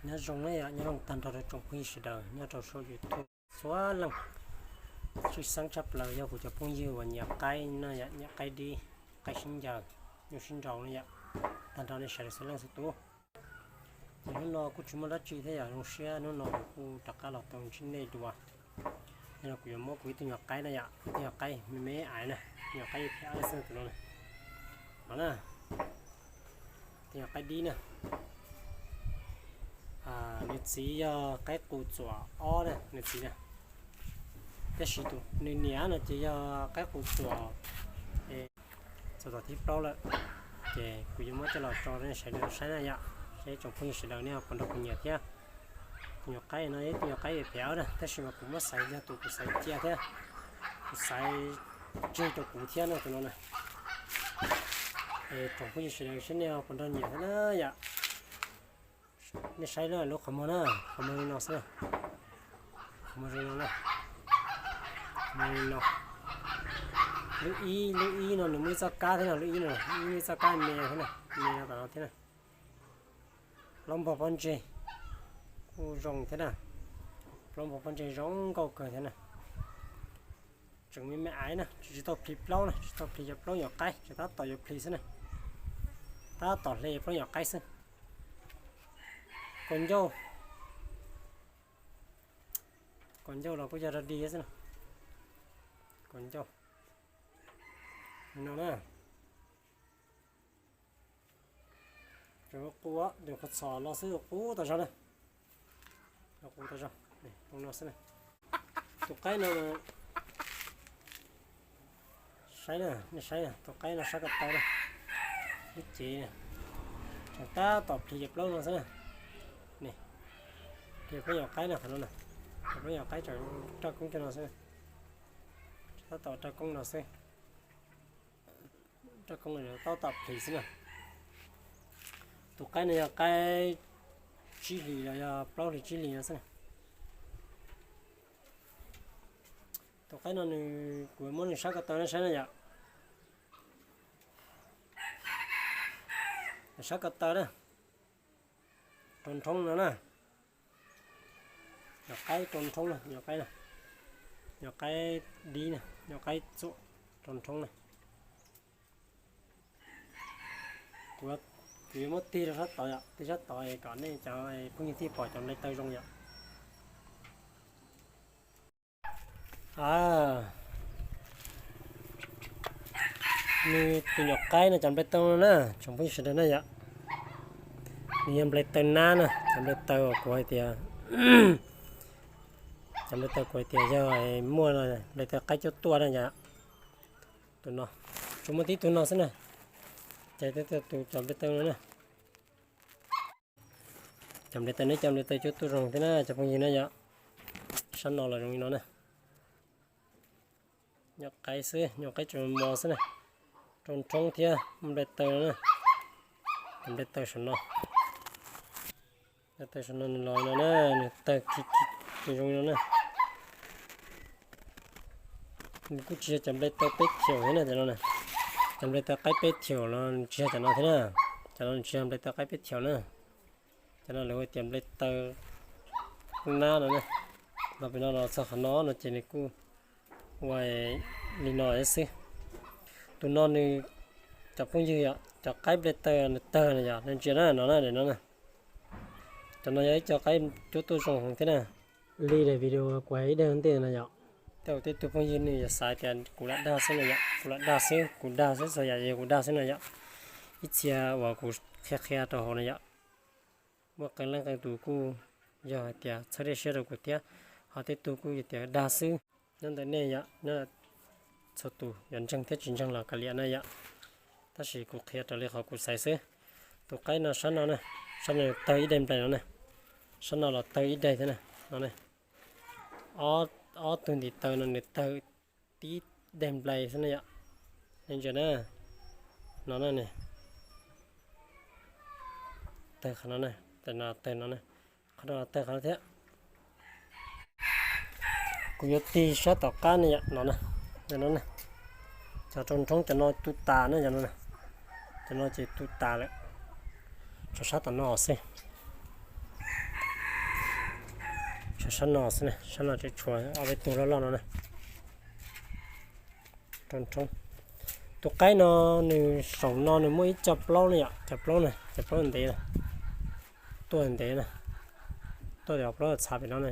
Nyob zoo na yom, nyob zoo tag nrho rau tsoom phooj ywg sawv daws nyob rau saum YouTube txhua leej. Tshwj xeeb tshaj plaws yog kuv cov phooj ywg uas nyiam qaib na yom, nyiam qaib dib, qaib sib ncaws, nyuj sib nraus na yom, tag nrho nej sawv daws txhua leej txhua tus. Ces hnub no kuj tsis muaj dab tsi thiab yom, zoo siab hnub no kuv kuj rov qab los tau ntsib nej dua. Yog no kuv yuav muab kuv ib tug nyuam qaib na yom, ib tug nyuam qaib me me aiv na, nyuam qaib phiab xwb tus no na. No na, tus nyuam qaib dib na. Nws txiv yog qaib qus txuam ob na, nws txiv na. Tab sis nws niam no ces yog qaib qus txuam, txuam tom thib plaub lawm. Ces kuv yuav muab coj los tso nej sawv daws saib na yom, seb tsoom phooj ywg sawv daws nej ho puas nrog kuv nyiam thiab. Tus nyuam qaib no yog ib tug nyuam qaib phiab na, tab sis mas kuv muab xaiv yog tus kuv xaiv cia thiab, kuv xaiv tseg rau kuv thiab no tus no na. Es tsoom phooj ywg sawv daws seb nej ho puas nrog nyiam thiab na yom. Nej saib lub qhov muag na, qhov muag li no xwb na. Qhov muag zoo no na. Qhov muag li no. Lub ib, lub ib no nws muaj ib txoj kab thiab no, lub ib no, lub ib muaj ib txoj kab me thiab na, me no tom no thiab na. Plaub npog pob ntseg kuj zoo thiab na. Plaub npog pob ntseg zoo nkauj kawg thiab na. Tseem me me aiv na, tsis tau plhis plaub na, tsis tau plhis cov plaub nyuam qaib, tseem tab tom yuav plhis xwb na. Tab tom hle plaub nyuam qaib xwb. Kaus ncauj, kaus ncauj los kuj yog dog dig xwb na. Kaus ncauj no na. Tseem qus, qus txhom los xwb, qus tas zog na. Qus tas zog, zoo no xwb na. Tus qaib no, saib na, nej saib na, tus qaib no sab ko taw na. Lub cev na, tseem tab tom plhis cov plaub no xwb na. Plhis plaub nyuam qaib no, qhov no na, cov plaub nyuam qaib tseem raj koob cov no xwb. Tab tom raj koob no xwb. Raj koob no tab tom plhis xwb na. Tus qaib no yog qaib tsib hlis los yog plaub hlis tsib hlis no xwb na. Tus qaib no nws, kuv muab nws sab ko taw nej saib na yom. Sab ko taw na, rau nrhoob no na. Nyuam qaib rau nrhoob na, nyuam qaib na, nyuam qaib dib na, nyuam qaib txuam rau nrhoob na. Kuv, kuv yuav muab tig rau sab tod yom, tig sab tod kom nej cov phooj ywg thiaj pom cov nplai taw zoo yom. Nws tus nyuam qaib no cov nplai taw no na, tsoom phooj ywg sawv daws na yom. Nws yog nplai taw nab na, cov nplai taw uas kuv hais tias, cov nplai taw kuv hais tias yog muaj nplai taw qaib cuab tuaj na yom. Tus no, tsuas muaj tib tug no xwb na. Ces tus cov nplai taw no na. Cov nplai taw neb cov nplai taw cuab tuaj zoo thiab na cov phooj ywg na yom. Sab no los zoo li no na. Nyuam qaib xwb, nyuam qaib tseem mos xwb na. Rau nrhoob thiab muaj nplai taw no na. Cov nplai taw saum no, nplai taw saum no nws los no na, nws tawg khi khi zoo li no na. Nws kuj tsis yog cov nplai taw peb thiaum thiab na, cov no na. Cov nplai taw qaib peb thiaum los nws tsis yog cov no thiab na. Cov no nws tsis yog nplai taw qaib peb thiaum na. Cov no lawv hu tias nplai taw nab no na. Los pem no los txog qhov no no ces nws kuj ua li no xwb. Tus no nws, cov phooj ywg yom, cov qaib nplai taw nws tawg no yom, nej ntsia na, no na, no na. Cov no yog ib co qaib cuab tuaj zoo heev thiab na. Li daim video kuv hais ib daim ntej no yom, tej zaum tej tug phooj ywg nws yuav xav tias kuv lam dag xwb no yom, kuv lam dag xwb, kuv dag xwb, txhua yam yog kuv dag xwb no yom. Ib txhia uas kuv qhia qhia rau hauv no yom, muaj qee leej qee tus kuj yog hais tias txhawb dej siab rau kuv thiab, ho tej tug kuj yog tias dag xwb. Nyob ntawm nej yom, txhua tus yuav ntseeg thiab tsis ntseeg los kav liam na yom. Tab sis kuv qhia raws li qhov kuv xaiv xwb. Tus qaib no sab no na, sab no tawg ib daim nplai no na, sab no los tawg ib daim thiab na, no na. Ob tug ntiv taw no nws tawg tib daim nplai xwb na yom. Nej ntsia na, no na, tawg qhov no na, tawg no na, qhov no tawg qhov no thiab. Kuv yuav tig sab tom qab ne yom, no na, cov rau nrhoob cov no tu tas na, cov no, cov no ces tu tas lawm, tshuav sab tom no xwb. Sab no xwb, sab no tseem tshuav ob peb tug loj loj no na. Tus qaib no nws saum no nws muaj ib co plaub na yom, co plaub na, co plaub ntev na, tuaj ntev na, tuaj cov plaub txhav pem no na,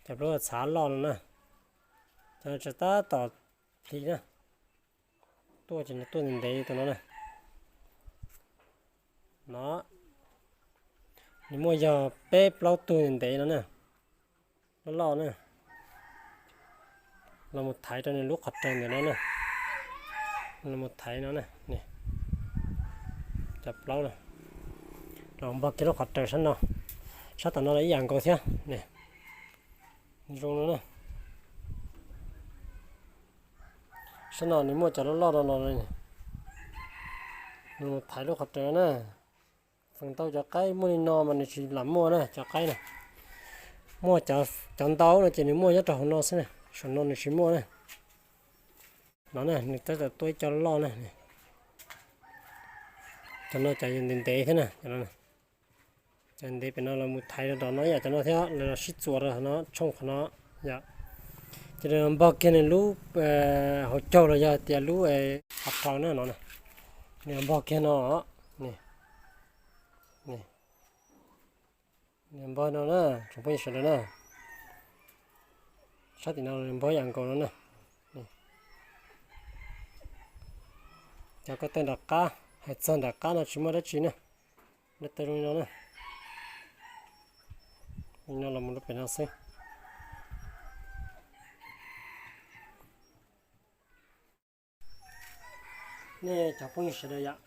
cov plaub txhav loj no na. Cov no tseem tab tom plis na, tuaj ces nws tuaj ntev ntev tus no na. No, nws muaj yog peb plaub tug ntev no na, loj loj na. Los mus thaiv rau nws lub qhov raws ntawm no na, los mus thaiv no na, cov plaub na, los npog kiag lub qhov raws sab no, sab tom no los ib yam nkaus thiab, zoo no na. Sab no nws muaj cov loj loj no no, los mus thaiv lub qhov raws na. Feem ntau cov qaib muaj li no mas nws tsis lam muaj na, cov qaib na, muaj cov ntau no ces nws muaj nyob rau hauv no xwb na, saum no nws tsis muaj na. No na, nws tab tom tuaj ib co loj na. Cov no cov ntev ntev thiab na, cov ntev pem no los mus thaiv rau tom no yom, cov no thiab lawv los sib txuas rau no, tshooj qhov no yom. Ces nws npog kiag nws lub hauv caug los yog tias lub qhov rau na no, nws npog kiag no, nws npog no na, tsoom phooj ywg sawv daws na. Sab tim no nws npog ib yam nkaus no na. Cov ko taw nram qab, hais txog nram qab no tsis muaj dab tsi na, npleg taw zoo li no na. Li no los mus rau pem no xwb. Nej cov phooj ywg sawv daws yom,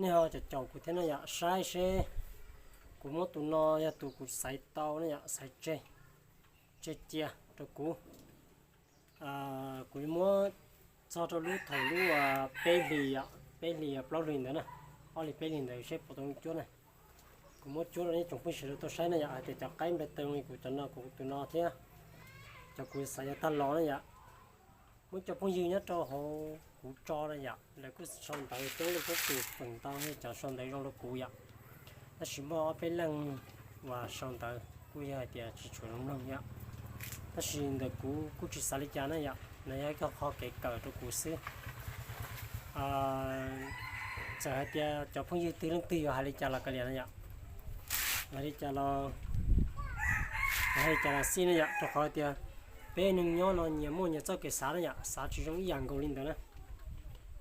nej ho caum caum kuv thiab na yom, saib seb kuv muab tus no yog tus kuv xaiv tau na yom, xaiv tseg, tseg cia rau kuv. Kuv muab txog rau lub thaum lub peb hlis, peb hlis plaub hlis ntawd na, ob hlis peb hlis ntawd seb puas tau cuab na. Kuv muab cuab rau nej tsoom phooj ywg sawv daws tau saib na yom, hais tias cov qaib npleg taw li kuv cov no, kuv tus no thiab cov kuv xaiv yav tag los na yom. Muaj cov phooj ywg nyob rau hauv kuv tso na yom, lawv kuj sau ntawv coob leej coob tus, feem ntau yog cov sau ntawv zoo rau kuv yom. Tab sis muaj ob peb leej uas sau ntawv kuj yog hais tias tsis tshua zoo mloog yom. Tab sis ntawm kuv kuj tsis xav li cas na yom, no yog ib qho kev kawm rau kuv xwb. Txawm hais tias cov phooj ywg twg leej twg yuav hais li cas los kav liam na yom, hais li cas los, hais li cas los xij na yom, rau qhov tias peb neeg nyob no nyias muaj nyias txoj kev xav na yom, xav tsis zoo ib yam nkaus li ntawd na.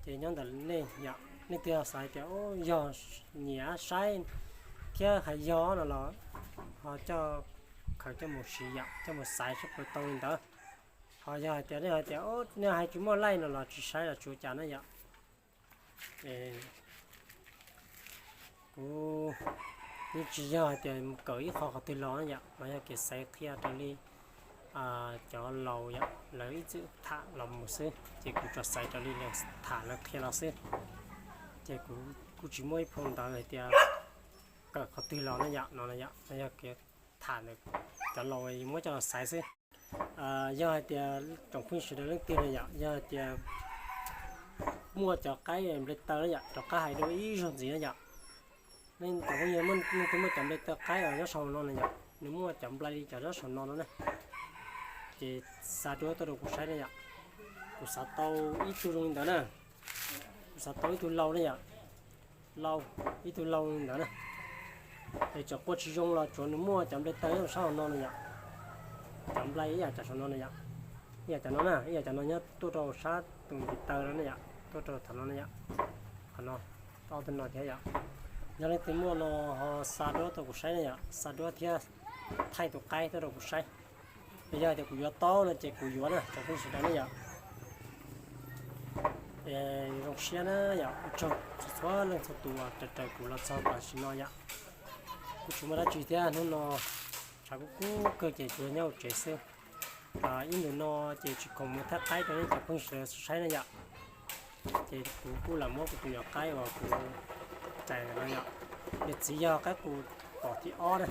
Ces nyob ntawm nej yom, nej twg xav hais tias yog nyiam saib thiab hais yog no los ho coj, khaws coj mus siv yom, coj mus xaiv seb puas tau li ntawd. Ho yog hais tias nej hais tias nej hais tsis muaj laij no los tsis saib los tsis ua cas na yom. Kuv yeej tsis yog hais tias kawm ib qho qhov twg los na yom, mas yog kev xaiv qhia raws li cov laus yom, lawv ib txwm tham los mus xwb, ces kuv tsuas xaiv raws li lawv tham lawv qhia los xwb. Ces kuv kuj tsis muaj ib phau ntawv hais tias kawm qhov twg los na yom, no yom, mas yog kev tham ntawm cov laus muab coj los xaiv xwb. Yog hais tias tsoom phooj ywg sawv daws leej twg na yom, yog hais tias muaj cov qaib npleg taw na yom, rov qab hais dua ib zaug ntxiv na yom. Nej tsoom phooj ywg leej twg muaj cov npleg taw qaib uas nyob saum no na yom, nws muaj cov nplai li cov nyob saum no no na, ces xa duab tuaj rau kuv saib na yom. Kuv xav tau ib tug zoo li ntawd na, kuv xav tau ib tug lau na yom, lau, ib tug lau li ntawd na. Es txawm qua tsis zoo los tsuav nws muaj cov npleg taw nyob sab hauv no na yom, cov nplai ib yam cov saum no na yom, ib yam cov no na, ib yam cov no nyob tuaj rau sab tus ntiv taw no na yom, tuaj rau thaum no na yom, qhov no, ob tug no thiab yom. Yog leej twg muaj no ho xa duab tuaj kuv saib na yom, xa duab thiab thaij tus qaib tuaj rau kuv saib. Es yog hais tias kuv yuav tau no ces kuv yuav na, tsoom phooj ywg sawv daws na yom. Es zoo siab na yom, ua tsaug txhua txhua leej txhua tus uas raws raws kuv los txog tam sim no yom. Kuj tsis muaj dab tsi thiab, hnub no tshav kub kub kawg ces tsuas nyob hauv tsev xwb. Ib ntus no ces tsis khoom mus thaij qaib rau nej cov phooj ywg sawv daws saib na yom. Ces kuv kuj lam muab kuv tus nyuam qaib uas kuv cais no yom, nws txiv yog qaib qus tom thib ob na,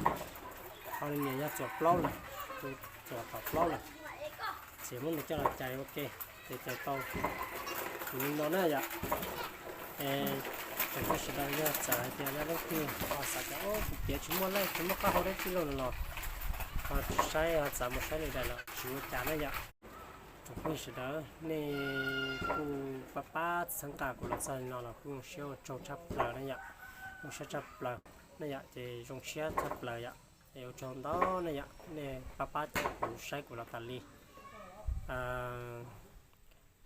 ho nws niam yog txuas plaub lawm, kuv txuas tom plaub lawm. Txiv muab nws coj los cais ua ke, ces cais tau li no na yom. Es tsoom phooj ywg sawv daws yog txawm hais tias leej twg ho xav tias kuv tiav tsis muaj laij tsis muaj qab hau dab tsi los no los, Tsis saib ho txav mus saib li daim los tsis ua cas na yom. Tsoom phooj ywg sawv daws, nej kuj pab pab txhawb nqa kuv los txog li no los kuj zoo siab ua tsaug tshaj plaws na yom. Zoo siab tshaj plaws na yom, ces zoo siab tshaj plaws yom. Es ua tsaug ntau na yom, nej pab pab cawm kuv saib kuv los tas li.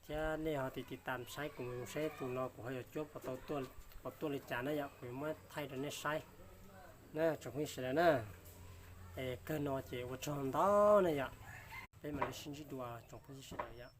Thiab nej ho tiv tiv tas saib kuv mus saib tus no kuv ho yuav cuab puas tau, puas tuaj li cas na yom, kuv yuav muab thaij rau nej saib na tsoom phooj ywg sawv daws na. Es kawg no ces ua tsaug ntau na yom. Peb mam li sib ntsib dua tsoom phooj ywg sawv daws yom.